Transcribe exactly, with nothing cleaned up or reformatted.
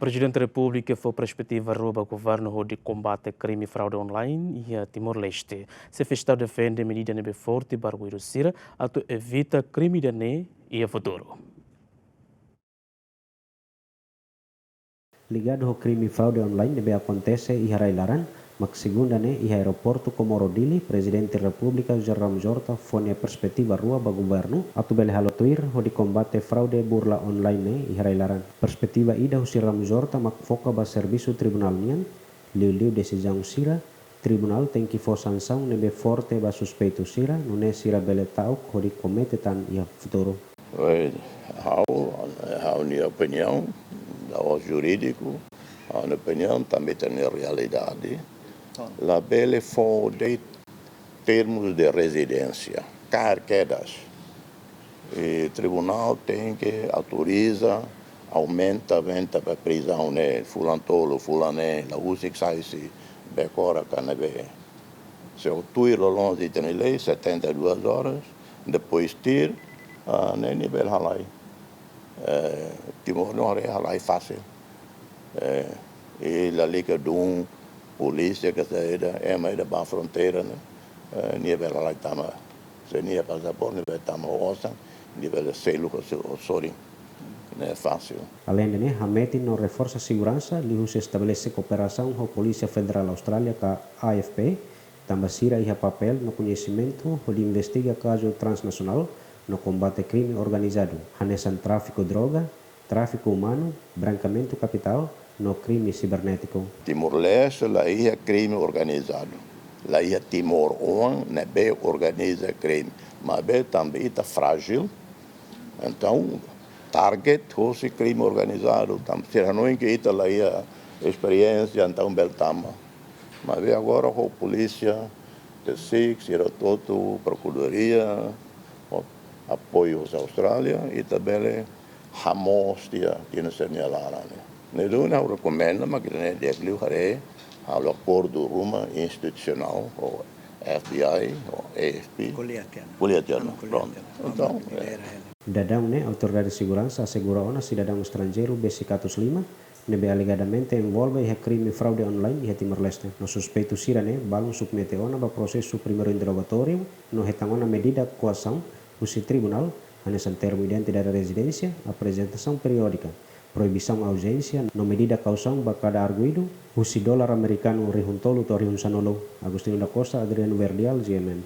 Prezidente Repúblika fó perspetiva rua ba governu hodi kombate krime fraude online iha Timor-Leste. Xefe Estadu defende medida ne'ebé forte ba arguidu sira atu evita krime ida-ne'e iha futuru. Ligadu ho krime fraude online ne'ebé akontese iha rai-laran, mak segunda ne'e iha aeroportu Comoro Dili, Prezidente Repúblika José Ramos Horta fó nia perspetiva rua ba governu atu bele halo tuir hodi kombate fraude burla online ne'e iha rai-laran. Perspetiva ida husi Ramos Horta mak foka ba servisu tribunál nian, liuliu desizaun sira, tribunál tenke fó sansaun ne'ebé forte ba suspeitu sira, nune'e sira bele ta'uk hodi komete tan iha futuru. Oi, ha'u, ha'u-nia opiniaun, la'ós jurídiku, ha'u-nia opiniaun, tanba ita-nia realidade, labele fó de'it termus de rezidénsia, kaer kedas. I tribunál tenke autoriza, aumenta, aumenta ba prizaun ne'e, fulan tolu, fulan neen, la husik sai husi Becora ka ne'ebé. Se o tuir loloos ita-nia lei, setenta e duas horas, depois tuir, ah, ne'e nia bele halai. Eh, Timor nia haree halai fasil. Eh, i lalika dun polísia ka saida, ema ida ba fronteira ne'e, eh, nia bele halai tama. Se nia pasaporte, nia bele tama osan, nia bele selu ka se o sorin. Ne'e fasil. Aleinde ne'e, hametin no reforsa seguransa, liuhusi estabelese kooperasaun ho Polísia Federál Austrália ka A F P, tanba sira iha papél no koñesimentu hodi investiga kazu transnasionál no kombate krime organizadu, hanesan tráfiku droga, tráfiku umanu, brankeamentu kapitál, no krime sibernétiku. Timor-Leste la iha krime organizadu, la iha timoroan ne'ebé organiza krime, maibé tanba ita frájil, entaun target hosi krime organizadu, tanba sira hanoin ke ita la iha esperiénsia, entaun bele tama. Maibé agora ho polísia, TSIC, sira hotu, prokuradoria, ho apoiu hosi Austrália, ita bele hamoos tiha, tiha ona sira-nia laran ne'e. Ne'e duni ha'u rekomenda, mak ita-nia di'ak liu haree, halo akordu ruma institusionál, ho F B I, ho A F P. Ko'alia tiha ona. Ko'alia tiha ona, Anu ko'alia prontu. Tiha ona. Entaun, Anu eh, lidera hela. Daudaun ne'e, autoridade seguransa asegura ona sidadaun estranjeiru besik atus lima, ne'ebé alegadamente envolve iha krime fraude online iha Timor-Leste. No suspeitu sira-ne'e balun submete ona ba prosesu primeiru interrogatóriu, no hetan ona medida koasaun husi tribunál, hanesan termu identidade rezidénsia, aprezentasaun periódika, proibisaun auzénsia, no medida kausaun ba kada arguidu, husi dolar amerikanu rihun tolu to'o rihun sanulu. Agostinho da Costa, Adriano Verdial, G M N.